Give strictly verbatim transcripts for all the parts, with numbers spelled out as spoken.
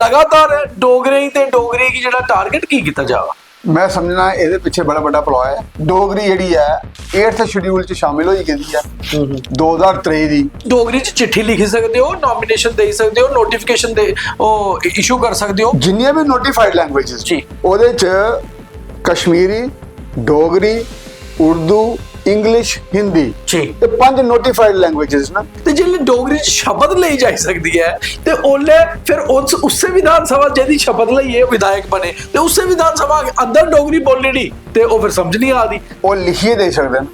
लगातार डोगरें गी ते डोगरी गी जेह्ड़ा टारगेट की कीता जा दा? मैं समझना एह्दे पिच्छे बड़ा बड्डा प्लॉ ऐ। डोगरी जेह्ड़ी ऐ एट्थ शेड्यूल च शामिल होई गेदी ऐ। दो ज्हार त्रेई दी। डोगरी च चिट्ठी लिखी सकदे ओ, नॉमिनेशन देई सकदे ओ, नोटिफिकेशन दे, ओह् इशू कर सकदे ओ। जिन्नियां बी नोटिफाइड लैंग्वेजेस जी। ओह्दे च कश्मीरी, डोगरी, उर्दू, इंग्लिश, हिंदी, जी। ते पंज नोटिफाइड लैंग्वेजेस न। ते जिसलै डोगरी च शपथ लेई जाई सकदी ऐ, ते ओल्लै फिर उस, उस्सै विधान सभा जेह्दी शपथ लेइयै विधायक बने, ते उस्सै विधान सभा अंदर डोगरी बोलनी, ते ओह् फिर समझ नहीं आ दी। ओह् लिखियै देई सकदे न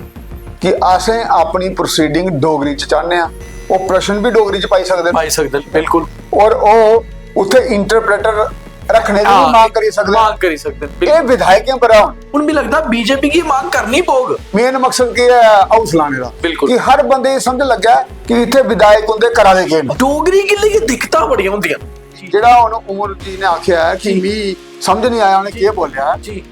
कि असें अपनी प्रोसीडिंग डोगरी च चाह्न्ने आं। ओह् प्रश्न बी डोगरी च पाई सकदे न। पाई सकदे न, बिल्कुल। और ओह् उत्थै इंटरप्रेटर रखने दी भी हां, मांग करी सकदे न। मांग करी सकदे न, बिल्कुल। एह् विधायकें पर ऐ हुन। हुन मिगी लगदा बीजेपी गी मांग करनी पौग। मेन मकसद केह् ऐ हाउस लाने दा? बिल्कुल। कि हर बंदे गी समझ लग्गै कि इत्थै विधायक उंदे करा दे केह् न। डोगरी गी लेइयै दिक्कतां बड़ियां होंदियां न। जेह्ड़ा हुन उमर जी ने आखेआ ऐ कि जी। मी समझ निं आया उ'नें केह् बोलेआ ऐ। जी।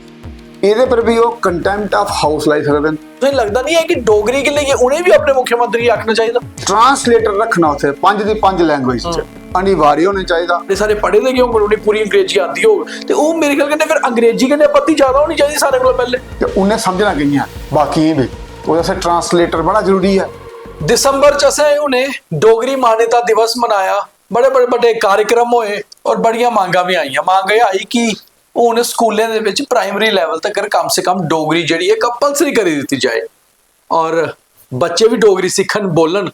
एह्दे पर बी ओह् कंटेम्प्ट ऑफ हाउस लाई सकदे न। तुसें लगदा निं ऐ कि डोगरी गी लेइयै उ'नें बी अपने मुख्यमंत्री गी आखना चाहिदा? ट्रांसलेटर रक्खना उत्थै पंज दी पंज लैंग्वेज च हम्म। अनिवार्य होना चाहिदा। बड़े सारे पढ़े दे गै होङन, उ'नेंगी पूरी अंग्रेजी आंदी होग, ते ओह् मेरे ख्याल कन्नै फिर अंग्रेजी कन्नै आपत्ति ज्यादा होनी चाहिदी सारें कोला पैह्ले। ते उ'नें समझना कि'यां बाकियें बी? ओह्दे आस्तै ट्रांसलेटर बड़ा जरूरी ऐ। दिसंबर च असें हुने डोगरी मान्यता दिवस मनाया, बड़े बड़े बड्डे कार्यक्रम होए और बड़ियां मांगां बी आइयां। मांग एह् आई कि हुन स्कूलें दे बिच प्राइमरी लेवल तगर कम से कम डोगरी जेह्ड़ी ऐ कंपलसरी करी दित्ती जाए और बच्चे बी डोगरी सिक्खन, बोलन।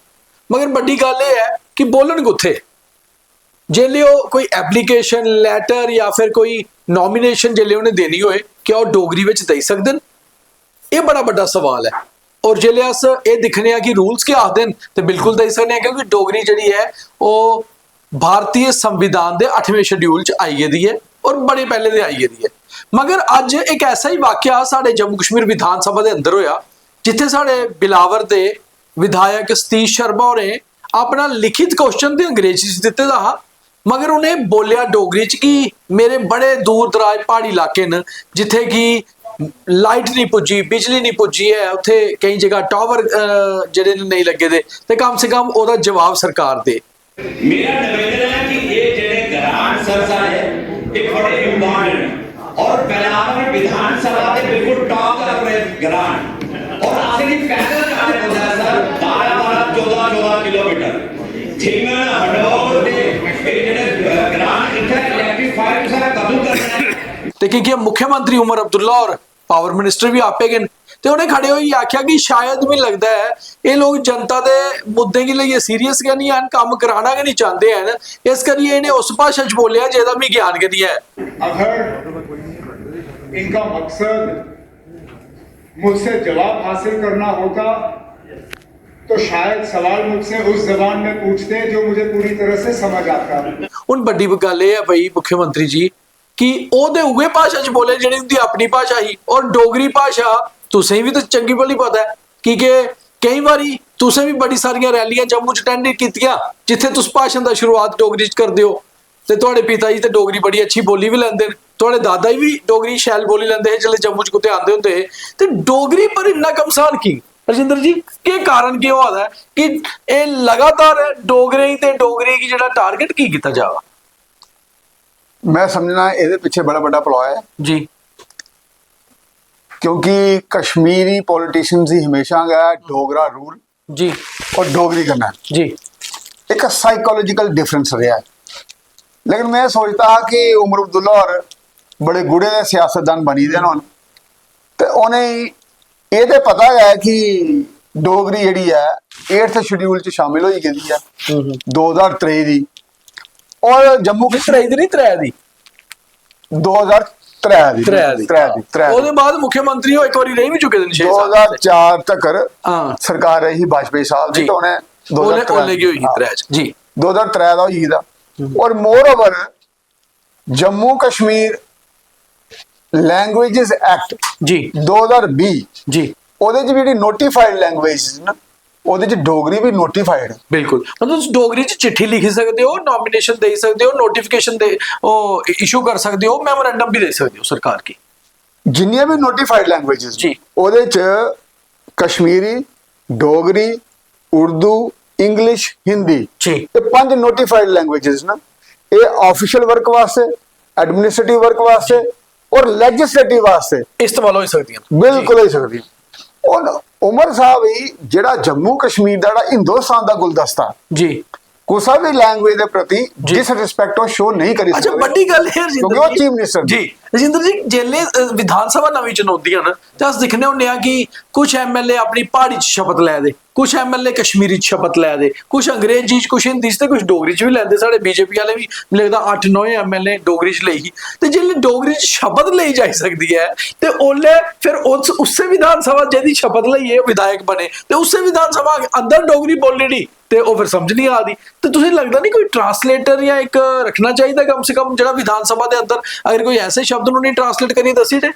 मगर बड्डी गल्ल एह् ऐ कि बोलन कुत्थै? जेल्लै ओह् कोई एप्लीकेशन, लैटर या फिर कोई नॉमिनेशन जेल्लै उ'नें देनी होए, क्या ओह् डोगरी बिच देई सकदे न? एह् बड़ा बड्डा सवाल ऐ। और जेल्लै अस एह् दिक्खने आं कि रूल्स केह् आखदे न, ते बिल्कुल देई सकने आं, क्योंकि डोगरी जेह्ड़ी ऐ, ओह् भारतीय संविधान दे अठमें शेड्यूल च आई गेदी ऐ और बड़े पैह्ले दे आई गेदी ऐ। मगर अज्ज इक ऐसा ही वाकया साढ़े जम्मू कश्मीर विधान सभा दे अंदर होया, जित्थै साढ़े बिलावर दे विधायक सतीश शर्मा होरें अपना लिखित क्वेश्चन ते अंग्रेजी च दित्ते दा हा, मगर उ'नें बोलेआ डोगरी च कि मेरे बड़े दूर दराज प्हाड़ी इलाके न, जित्थै कि लाइट नहीं पुज्जी, बिजली नहीं पुज्जी ऐ, उत्थै केईं जगह टावर, अ, जेह्ड़े न नेईं लग्गे दे, ते कम से कम ओह्दा जवाब सरकार दे। मेरा निवेदन है कि ये जेह्ड़े ग्रांट सर साढ़े, ये बड़े इंपॉर्टेंट है। और बिलावर विधानसभा दे बिल्कुल टॉप दे उप्पर ग्रांट। और असेंगी पैदल जाने पौंदा है सर, बारह बारह, चौदह चौदह किलोमीटर। थिंगन, हडौर दे, ये जेह्ड़े, अ, ग्रांट इत्थै इलेक्ट्रीफाई तुसें कदूं करना है? ते की के मुख्यमंत्री उमर अब्दुल्ला और पावर मिनिस्टर बी आपे गै न, ते उ'नें खड़े होइयै आखेआ कि शायद, मिगी लगदा ऐ, एह् लोक जनता दे मुद्दें गी लेइयै सीरियस गै निं हैन, कम्म कराना गै निं चांह्दे हैन, इस करियै इ'नें उस भाशा च बोलेआ जेह्दा मिगी ज्ञान गै निं ऐ। अगर इनका मकसद मुझसे जवाब हासिल करना होता, तो शायद सवाल मुझसे उस जबान में पूछते जो मुझे पूरी तरह से समझ आता। हून बड्डी गल्ल एह् ऐ भाई मुख्यमंत्री जी, कि ओह् ते उ'ऐ भाशा च बोले जेह्ड़ी उं'दी अपनी भाशा ही, और डोगरी भाशा तुसें बी ते चंगी भली पता ऐ, की के केईं बारी तुसें बी बड़ी सारियां रैलियां जम्मू च अटेंड कीतियां, जित्थै तुस भाशन दा शुरुआत डोगरी च करदे ओ, ते थुआढ़े पिता जी ते डोगरी बड़ी अच्छी बोली बी लैंदे न, थुआढ़े दादा जी बी डोगरी शैल बोली लैंदे हे जिसलै जम्मू च कुतै आंदे होंदे हे। ते डोगरी पर इन्ना घमसान की? राजेंद्र जी, केह् कारण केह् होआ दा ऐ कि एह् लगातार डोगरें गी ते डोगरी गी जेह्ड़ा टारगेट की कीता जा दा? मैं समझना एह्दे पिच्छे बड़ा बड्डा प्लॉ ऐ। जी। क्योंकि कश्मीरी पॉलिटिशियंस दी हमेशा गै डोगरा रूल जी। और डोगरी कन्नै जी। इक साइकोलॉजिकल डिफरेंस रेहा ऐ। लेकिन मैं सोचदा हा कि उमर अब्दुल्ला होर बड़े गूढ़े दे सियासतदान बनी दे न हून, ते उ'नेंगी एह् ते पता गै ऐ कि डोगरी जेह्ड़ी ऐ एट्थ शेड्यूल च शामिल होई गेदी ऐ हम्म। दो ज्हार त्रेई दी, और जम्मू कश्मीर त्रेई दी निं, त्रै दी। दो ज्हार त्रै दी, त्रै दी। त्रै दी, त्रै दी। ओह्दे बाद मुख्यमंत्री ओह् इक बारी रेही बी चुके दे न, छे साल। दो ज्हार चार तगर हां। सरकार रेही ही वाजपेयी साहब दी, जी। ते उ'नें ओल्लै, दो ज्हार त्रै ओल्लै गै होई ही हां। त्रै च, जी। दो ज्हार त्रै दा होई गेदा। हम्म। और moreover Jammu Kashmir languages act जी। दो ज्हार बीह्, जी। ओह्दे च बी जेह्ड़ी नोटिफाइड लैंग्वेजेस न, ओह्दे च डोगरी बी नोटिफाइड ऐ। बिल्कुल, मतलब तुस डोगरी च चिट्ठी लिखी सकदे ओ, नॉमिनेशन देई सकदे ओ, नोटिफिकेशन दे, ओह् इशू कर सकदे ओ, मेमोरेंडम बी देई सकदे ओ सरकार गी। जिन्नियां बी नोटिफाइड लैंग्वेजेस जी। ओह्दे च कश्मीरी, डोगरी, उर्दू, इंग्लिश, हिंदी, जी। एह् पंज नोटिफाइड लैंग्वेजेस न। एह् ऑफिशियल वर्क वास्ते, एडमिनिस्ट्रेटिव वर्क वास्ते और लेजिस्लेटिव वास्ते इस्तेमाल होई सकदियां न। बिल्कुल होई सकदी। हून उमर साहब ही जेह्ड़ा जम्मू कश्मीर दा जेह्ड़ा हिंदुस्तान दा गुलदस्ता, जी। कुसै बी लैंग्वेज दे प्रति डिसरिस्पेक्ट ओह् शो नेईं करी अच्छा, सकदे। बड्डी गल्ल है रजिंदर क्योंकि ओह् जी। चीफ मिनिस्टर जी। रजिंदर जी, जेल्लै अ, विधान सभा नमीं चनोंदी है ना, ते अस दिक्खने होन्ने आं कि कुछ एमएलए अपनी प्हाड़ी च शपथ लै दे, कुछ एमएलए कश्मीरी च शपथ लै दे, कुछ अंग्रेजी च, कुछ हिंदी च ते कुछ डोगरी च बी लैंदे। साढ़े बीजेपी आह्ले बी, मिगी लगदा, अट्ठ नौ एमएलए डोगरी च लेई ही। ते जेल्लै डोगरी च शपथ लेई जाई सकदी ऐ, ते ओल्लै फिर उस उस्सै विधान सभा जेह्दी शपथ लेइयै विधायक बने, ते उस्सै विधान सभा अंदर डोगरी बोलनी, ते ओह् फिर समझ नहीं आ दी। ते तुसें लगदा नहीं कोई ट्रांसलेटर या इक रखना चाहिदा कम से कम, जेह्ड़ा विधान सभा दे अंदर अगर कोई ऐसे शब्द न, उ'नेंगी ट्रांसलेट करियै दस्सी दे?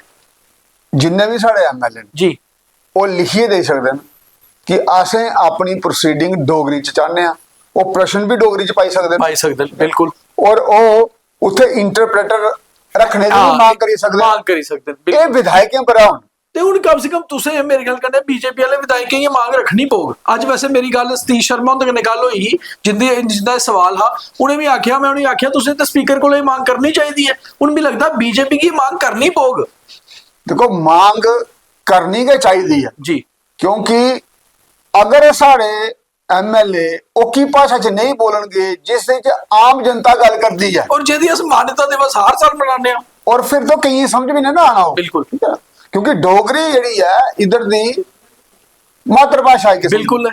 जिन्ने बी साढ़े एमएलए न, जी। ओह् लिखियै देई सकदे न कि असें अपनी प्रोसीडिंग डोगरी च चाह्न्ने आं। ओह् प्रश्न बी डोगरी च पाई सकदे न पाई सकदे न, बिल्कुल। और ओह् उत्थे इंटरप्रेटर रखने दी हां, भी मांग करी सकदे न। मांग करी सकदे न, बिल्कुल। एह् विधायकें पर ऐ हुन। ते हुन कम से कम तुसें, मेरे ख्याल कन्नै, बीजेपी आह्ले विधायकें गी मांग रक्खनी पौग। अज्ज वैसे मेरी गल्ल सतीश शर्मा हुंदे कन्नै गल्ल होई ही, जिंदी, जिंदा एह् सवाल हा, उ'नें बी आखेआ, में उ'नेंगी आखेआ, तुसें ते स्पीकर कोल एह् मांग करनी चाहिदी ऐ। हुन मिगी लगदा बीजेपी गी मांग करनी पौग। देखो, मांग करनी गै चाहिदी ऐ, जी। क्योंकि अगर साढ़े एमएलए ओकी भाशा च नेईं बोलनगे जिस च आम जनता गल्ल करदी ऐ, और जेह्दी अस मान्यता दिवस हर साल मनाने आं। और फिर तो केइयें समझ भी नहीं ना आना हो। बिल्कुल। ठीक है ना? क्योंकि डोगरी जेह्ड़ी ऐ इद्धर दी मातृभाशा है किसी बिल्कुल।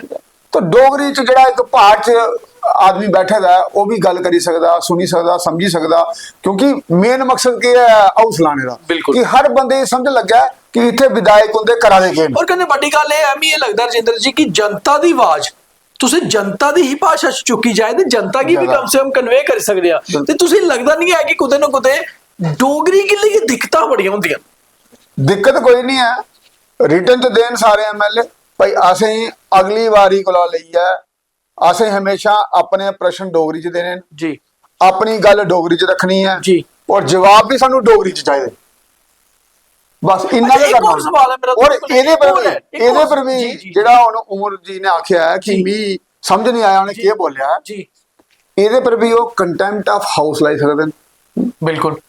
तो डोगरी च जेह्ड़ा इक प्हाड़ च आदमी बैठे दा ऐ, ओह् भी गल्ल करी सकदा, सुनी सकदा, समझी सकदा। क्योंकि मेन मकसद केह् ऐ हाउस लाने दा? बिल्कुल। कि हर बंदे गी समझ लग्गै कि इत्थै विधायक उंदे करा दे केह् न। और कन्नै बड्डी गल्ल एह् ऐ, मी एह् लगदा रजिंदर जी, कि जनता दी आवाज तुसें जनता दी ही भाशा च चुक्की जाए ते जनता गी बी जगह। कम से कम कन्वे करी सकदे आ। बिल्कुल। ते तुसें लगदा नहीं ऐ कि कुतै ना कुतै डोगरी गी लेइयै दिक्कतां बड़ियां होंदियां? दिक्कत कोई नहीं ऐ, रिटन च देन सारे एमएलए। भाई, असें अगली बारी कोला लेइयै असें हमेशा अपने प्रश्न डोगरी च देने न, जी। अपनी गल्ल डोगरी च रखनी ऐ जी। और जवाब भी सानू डोगरी च चाहिदे। बस इन्ना अच्छा, गै एक करना और सवाल है मेरा और तुंदे कोल। एह्दे पर और भी है, एक एह्दे और पर भी जी, जी, जेह्ड़ा हुन उमर जी ने आखेआ ऐ कि जी। मी समझ नहीं आया उ'नें केह् बोलेआ ऐ, जी। एह्दे पर भी ओह् कंटेम्प्ट ऑफ हाउस लाई सकदे न बिल्कुल।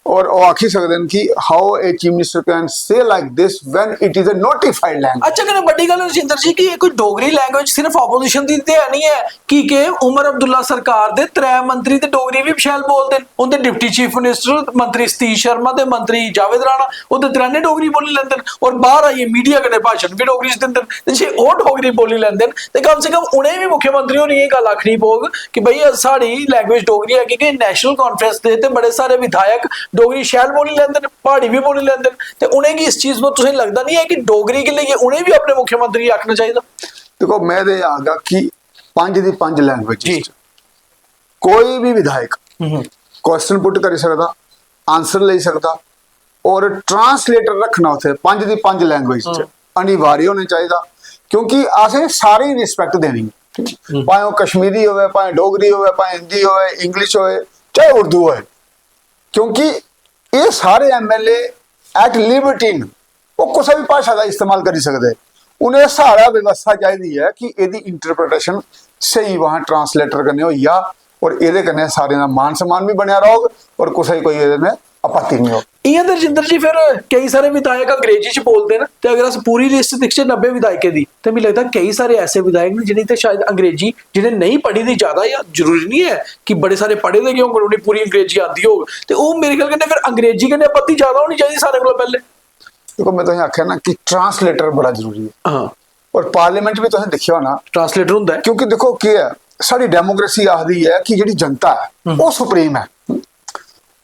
और ओह् आखी सकदे न कि how a chief minister can say like this when it is a notified language। अच्छा, कन्नै बड्डी गल्ल रजिंदर जी कि एह् कोई डोगरी लैंग्वेज सिर्फ अपोजिशन दी ते है नहीं ऐ, की के उमर अब्दुल्ला सरकार दे त्रै मंत्री ते डोगरी बी शैल बोलदे न। उंदे डिप्टी चीफ मिनिस्टर मंत्री सतीश शर्मा ते मंत्री जावेद राणा, ओह् ते त्रैने डोगरी बोली लैंदे न और बाहर आइयै मीडिया कन्नै भाशन बी डोगरी च दिंदे न। ते जे ओह् डोगरी बोली लैंदे न ते कम से कम उ'नें बी मुख्यमंत्री होरें गी एह् गल्ल आखनी पौग कि भई, साढ़ी लैंग्वेज डोगरी ऐ, की के नेशनल कॉन्फ्रेंस दे ते बड़े सारे विधायक डोगरी शैल बोली लैंदे न, प्हाड़ी बी बोली लैंदे न। ते उ'नेंगी इस चीज पर तुसें लगदा नहीं ऐ कि डोगरी गी लेइयै उ'नें बी अपने मुख्यमंत्री गी आखना चाहिदा? देखो, में ते आखगा कि पंज दी पंज लैंग्वेज जी। कोई भी विधायक हम्म। क्वेश्चन पुट करी सकदा, आंसर लेई सकदा और ट्रांसलेटर रखना उत्थे पंज दी पंज लैंग्वेज च अनिवार्य होना चाहिदा, क्योंकि असें सारें गी रिस्पेक्ट देनी ऐ। ठीक ऐ? भाएं ओह् कश्मीरी होवे, भाएं डोगरी होवे, भाएं हिंदी होवे, इंग्लिश होवे, चाहे उर्दू होवे, क्योंकि एह् सारे एमएलए एट लिबर्टी न, ओह् कुसै बी भाशा दा इस्तेमाल करी सकदे। उ'नें साढ़ा व्यवस्था चाहिदी ऐ कि एह्दी इंटरप्रिटेशन स्हेई वहां ट्रांसलेटर कन्नै होई जा और एह्दे कन्नै सारें दा मान सम्मान बी बनेआ रौह्ग और कुसै गी कोई एह्दे नै आपत्ति निं होग। इ'यां ते रजिंदर जी, फिर केई सारे विधायक अंग्रेजी च बोलदे न, ते अगर अस पूरी लिस्ट दिखचै नब्बे विधायकें दी, ते मिगी लगदा केई सारे ऐसे विधायक न जि'नें ते शायद अंग्रेजी, जि'नें नेईं पढ़ी दी ज्यादा, जां जरूरी निं ऐ कि बड़े सारे पढ़े दे गै होङन, उ'नेंगी पूरी अंग्रेजी आंदी होग, ते ओह् मेरे ख्याल कन्नै फिर अंग्रेजी कन्नै आपत्ति ज्यादा होनी चाहिदी सारें कोला पैह्लें। देखो, में तुसें आखेआ ना कि ट्रांसलेटर बड़ा जरूरी ऐ हां। और पार्लियामेंट च बी तुसें दिक्खेआ होना, ट्रांसलेटर होंदा ऐ। क्योंकि दिक्खो केह् ऐ, साढ़ी डेमोक्रेसी आखदी ऐ कि जेह्ड़ी जनता ऐ ओह् सुप्रीम ऐ।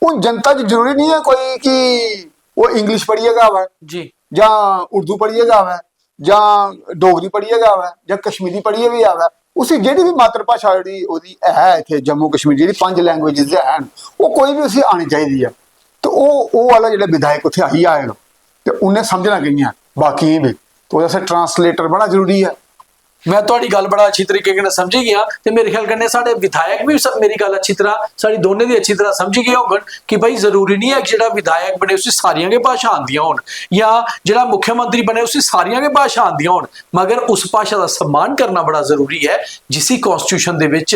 हून जनता च जरूरी निं ऐ कोई कि ओह् इंग्लिश पढ़ियै गै आवै जी। जां उर्दू पढ़ियै गै आवै जां डोगरी पढ़ियै गै आवै जां कश्मीरी पढ़ियै बी आवै, उसी जेह्ड़ी बी मातृभाशा जेह्ड़ी ओह्दी ऐ इत्थै जम्मू कश्मीर, जेह्ड़ी पंज लैंग्वेजेस हैन, ओह् कोई बी उसी आनी चाहिदी ऐ। ते ओह् ओह् आह्ला जेह्ड़ा विधायक उत्थै आई जाएगा ते उ'न्नै समझना कि'यां ऐ बाकियें बी? ते ओह्दे आस्तै ट्रांसलेटर बड़ा जरूरी ऐ। मैं थुआड़ी गल्ल बड़ा अच्छी तरीके कन्नै समझी गेआ, ते मेरे ख्याल कन्नै साढ़े विधायक बी स-, मेरी गल्ल अच्छी तरह, साढ़ी दोनें दी अच्छी तरह समझी गे होङन कि भाई, जरूरी नहीं है कि जेह्ड़ा विधायक बने, उसी सारियां गै भाशां आंदियां होन, जां जेह्ड़ा मुख्यमंत्री बने, उसी सारियां गै भाशां आंदियां होन, मगर उस भाशा दा सम्मान करना बड़ा जरूरी ऐ, जिसी कॉन्स्टिट्यूशन दे बिच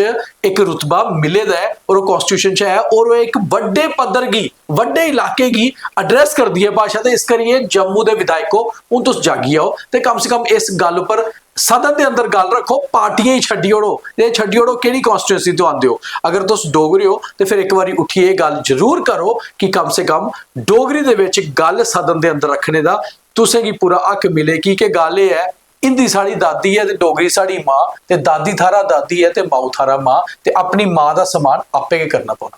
इक रुतबा मिले दा ऐ, और ओह् कॉन्स्टिट्यूशन च ऐ, और ओह् इक बड्डे पद्धर गी, बड्डे इलाके गी एड्रेस करदी ऐ भाशा। ते इस करियै जम्मू दे विधायको, हून तुस जागी आओ ते कम से कम इस गल्ल पर सदन दे अंदर गल्ल रक्खो, पार्टियें गी छड्डी ओड़ो, एह् छड्डी ओड़ो केह्ड़ी कॉन्स्टिट्यूएंसी तो आंदे हो। अगर तुस डोगरे हो ते फिर इक बारी उट्ठियै एह् गल्ल जरूर करो कि कम से कम डोगरी दे बिच गल्ल सदन दे अंदर रक्खने दा तुसें गी पूरा हक मिले, की के गल्ल एह् ऐ, हिंदी साढ़ी दादी ऐ ते डोगरी साढ़ी मां, ते दादी थारा दादी ऐ ते माऊ थारा मां, ते अपनी मां दा सम्मान आपे गै करना पौना।